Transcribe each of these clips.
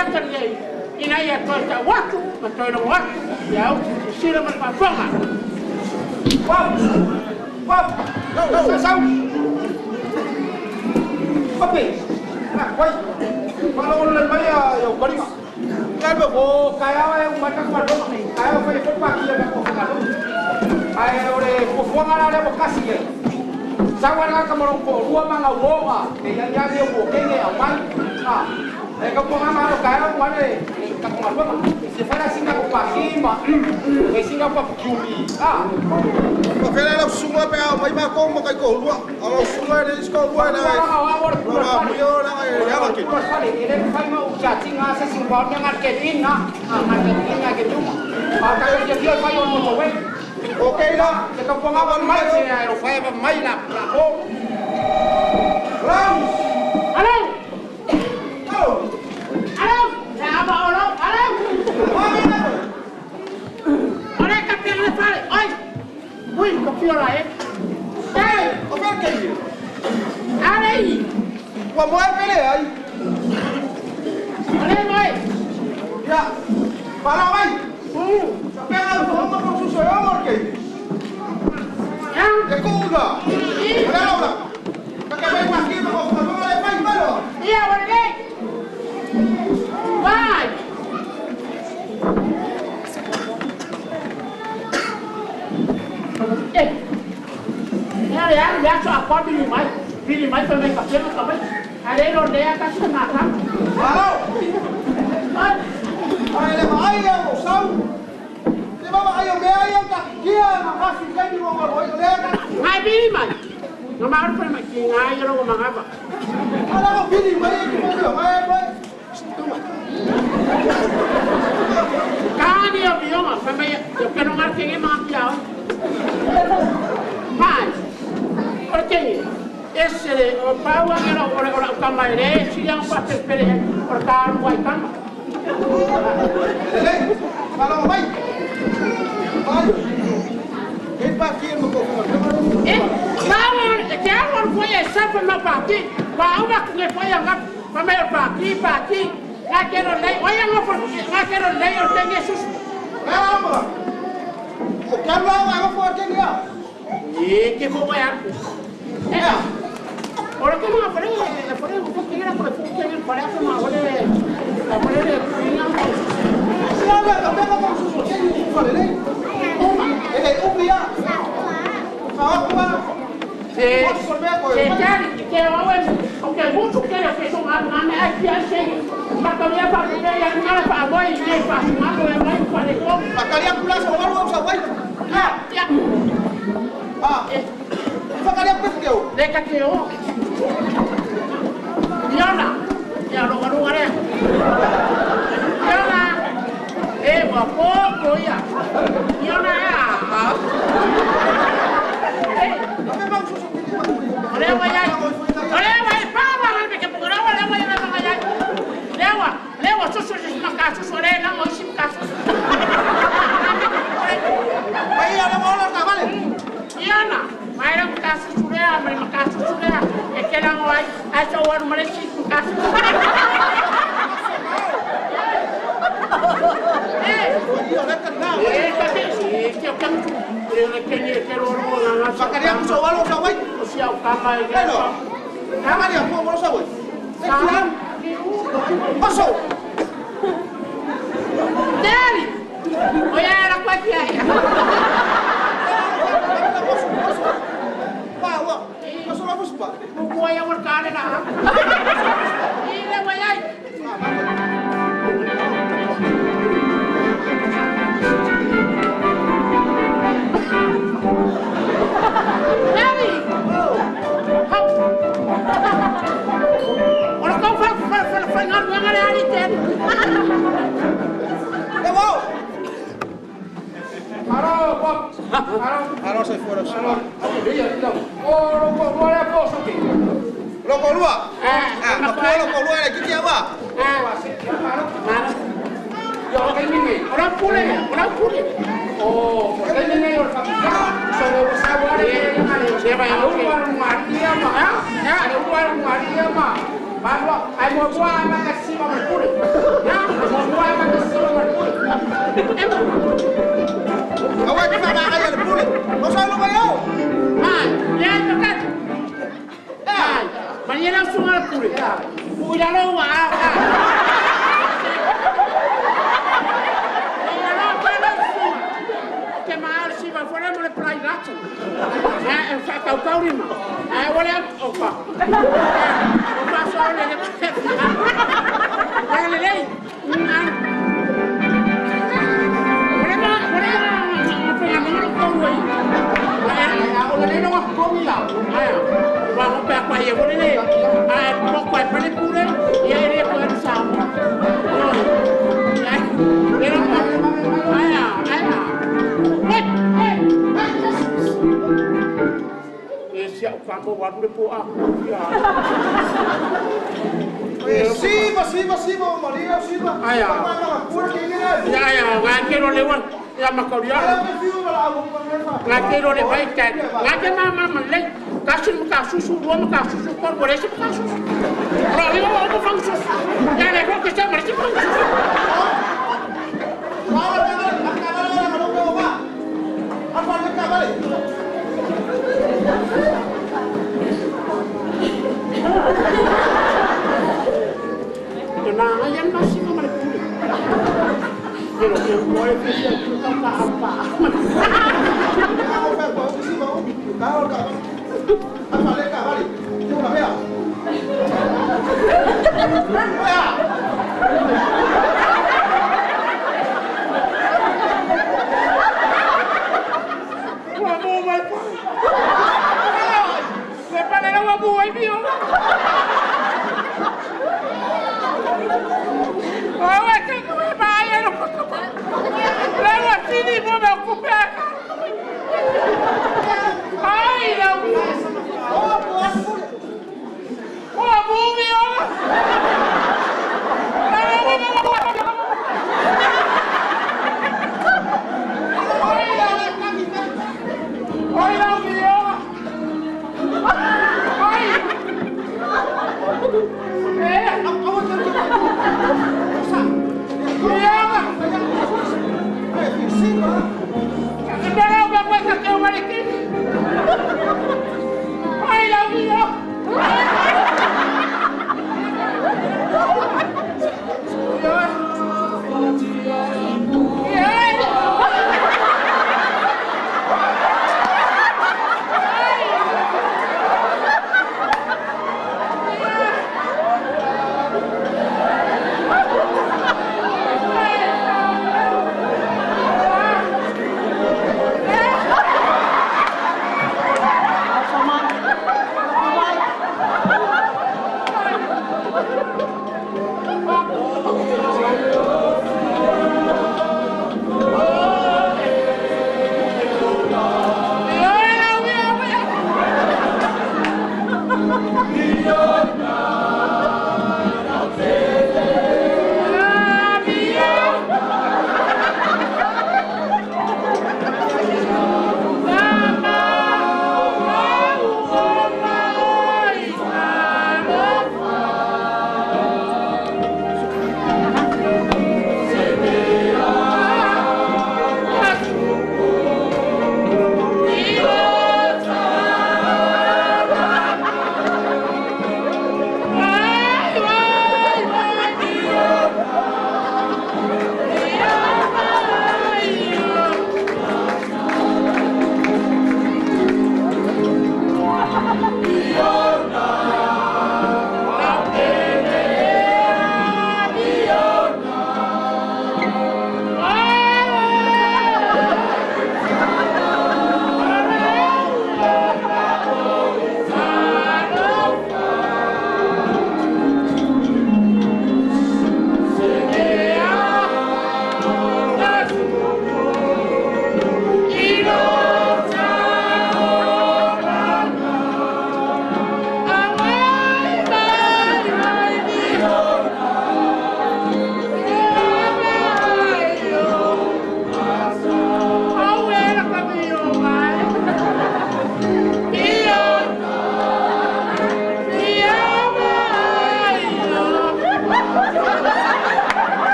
ata lenei ina ia toe ta'u atu ma toe logo atu ia usi silasila ma le faafofoga. Wap! Wap! Sau sau! Papi! Ah, wai! Wala le mai a yo kariga. Ka me o ka ya e uma ka kwa loma. Ka ya fa fo pa ki ya ko ka loma. Ai ore ko fo ngala le mo kasi e. Sa wa ka mo ko rua ma nga wo a. E ya ya ni o ke ne au mai. Ah. E ka po nga ma ka ya mo le ka ko loma. Se fa la singa ko pa ki ma. E singa pa kiuri. Ah. O fela lau sunga pe au mai ma ko mo kai ko lua. Au sunga le isko lua na. La mu yo la e ya la ke. Okay la. Rams. Alo! Alo. Alo! Ya ama olo! Alo! Ore ka pia le fale! Oi! Ui, ka pia la e! Ei! O fela ke. Ale! Wa mo e pele ai. Ale mai! Ya. Pala mai. Sa pe au ko mo ko su so yo mo ke. Ya! E ko la. Ora la la. Ka ka mai pa ki mo ko ko le mai malo. Ia, wale! Vai! Eh! Ya, ya, ya, so apa bili mai? Bili mai pa mai ka pia ka mai. Ale lo le ka su na ka. Malo. Ai! Ai le mai ya mo sau. Le ba ai o me ai ka kia ma ka fi kai ni mo mo le ka. Ngai bili mai. No ma ru pa mai ki ngai ro ma ngapa. Ala ko bili mai ki mo yo mai mai. Ka ni o bioma pa mai yo ke no ngar ke ma pia. Mai. Ora ke ese le o paua ngero ora ora ka mai le si yang pa pe pele ora ka ru ai kama. Le. Malo mai. Mai. Ke pa ki mo ko ko. Eh, kawa ke awa ko ye sa pa ma pa ki. Pa uma ku ke pa yang pa mai pa ki pa ki. Nga ke ro le, oi nga fo nga ke ro le o te Jesus. Ama. O ka la ma ko fo ke ya. E ke fo pa ya. Eh. Ora ke ma fo le fo le fo ke era ko fo ke era pa fa ma ore. La fo le nga. Si ala ka pe ko su so ke ni fo le. Uma. E le u ya. Ka ko ba. Se se ke ke o en o ke mucho ke ke so nga nga me ai pia se. Ma ka ya pa ke ya nga pa boy ne pa ma lo e mai pa le ko. Pa kalia kula sa walu sa wai. Ya ya. Ah. Fa kalia pe ke o. Le ka ke o. Yona. Ya lo lo ngare. Yona. E wa po ko ya. Yona ya. Eh, Ka pe ma su so ke ni. Ole wa ya. Ole wa pa wa ha ke po wa le wa ya ma ya. Lewa, lewa su su su ma ka su su le na mo sim ka su. Ai ala mo la ka vale. Yona. Mai ra ka su su le ma ma ka su su le. E ke la mo ai ai so wa ma le si ka su. Eh, Io le ka na. eh, ka te si ke ka tu. Le ke ni ke ro ro na Fa kalia ku sa walu sa wai. O si au ka mai ke. Hello. Ka kalia ku mo sa wai. Se fiam. Paso. Daddy. Oye, era kwa kia. Wa wa. Paso la buspa. Mo ya war ka na. Ile wa yai. Daddy. Hop. Ora kau fa fa fa fa ngal ngal ali ten. E wo. Aro, Bob. Aro. Aro sai fuera. Aro. O ro ko ro le po so ke. Lo ko lua. Ah, Ah, ma ko lo ko lua le ki kia wa. Ah, Wa se ya aro. mana? Yo ke ni ni. Ora pule, ora pule. O ko ke ni ni o fa ki. So lo sa wa le Se va ya Aro wa ma dia ma. Ya. Aro wa ma dia ma. Ba lo ai mo wa ma ka si ma pule. Ya. Aua e te whakangai a le pule. O sa lo mai au. Ai, le ai pakat. Ai, mani la sunga le pule. Ui la lo wa a. Ia la pa la sunga. Ke ma al si va fora mo le plai latso. Eh, fa kau kau rima. Eh, wale o pa. O pa so le le. Le le. Wale ma, wale ma, fa ya mo ko wai. O le le no komi la. Ai, wa mo pa pa ye wale le. Ai, mo kwa pa le pule, ia ere ko en sa. Ai, le no ai ai. Hey, hey. E sia o ka mo wa le po a. Ya. E siva, siva, siva, Maria, siva. Ai, ah. Ma pura ke ni ai. Ya ya, wa ke ro le wa. Ya ma ko ya. Ala ke fiu ma la au ma me fa. Nga ke ro le vai ta. Nga ke ma ma ma le. Ka su ka su su ro ma ka su su ko bo le su ka su. Ro le mo mo fang su. Ya le ko ke sa ma si fang su. Wala wala, ka wala wala ka lo ba. Apa le ka wala. Na yan ma si ma le pule. Ye lo ke mo e fi sia tu ka ka apa. Ka o fa ko siva o. Ka o ka. Apa le ka wala. Tu la vea. Ya. Ua mo mai pa. Le pa le la mo ai bio. Ua ke ko pa ai ro ko ko. Le wa fini mo me ocupe. Ai la O po pule. Ua mo mi o. Ai la mi o. Ai. Eh. Awa ke ke. Sa. Ia. Eh, siva. Espera, uma coisa que eu marquei.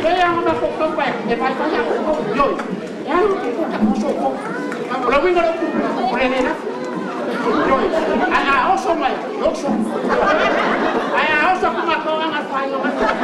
Mea nga ma ko ko pa e vai vai a ko yo. E alu ko ta ko so ko. O le winga lo ku o le le na. Yo. A a oso mai, oso. A a oso ku ma ko nga fa nga.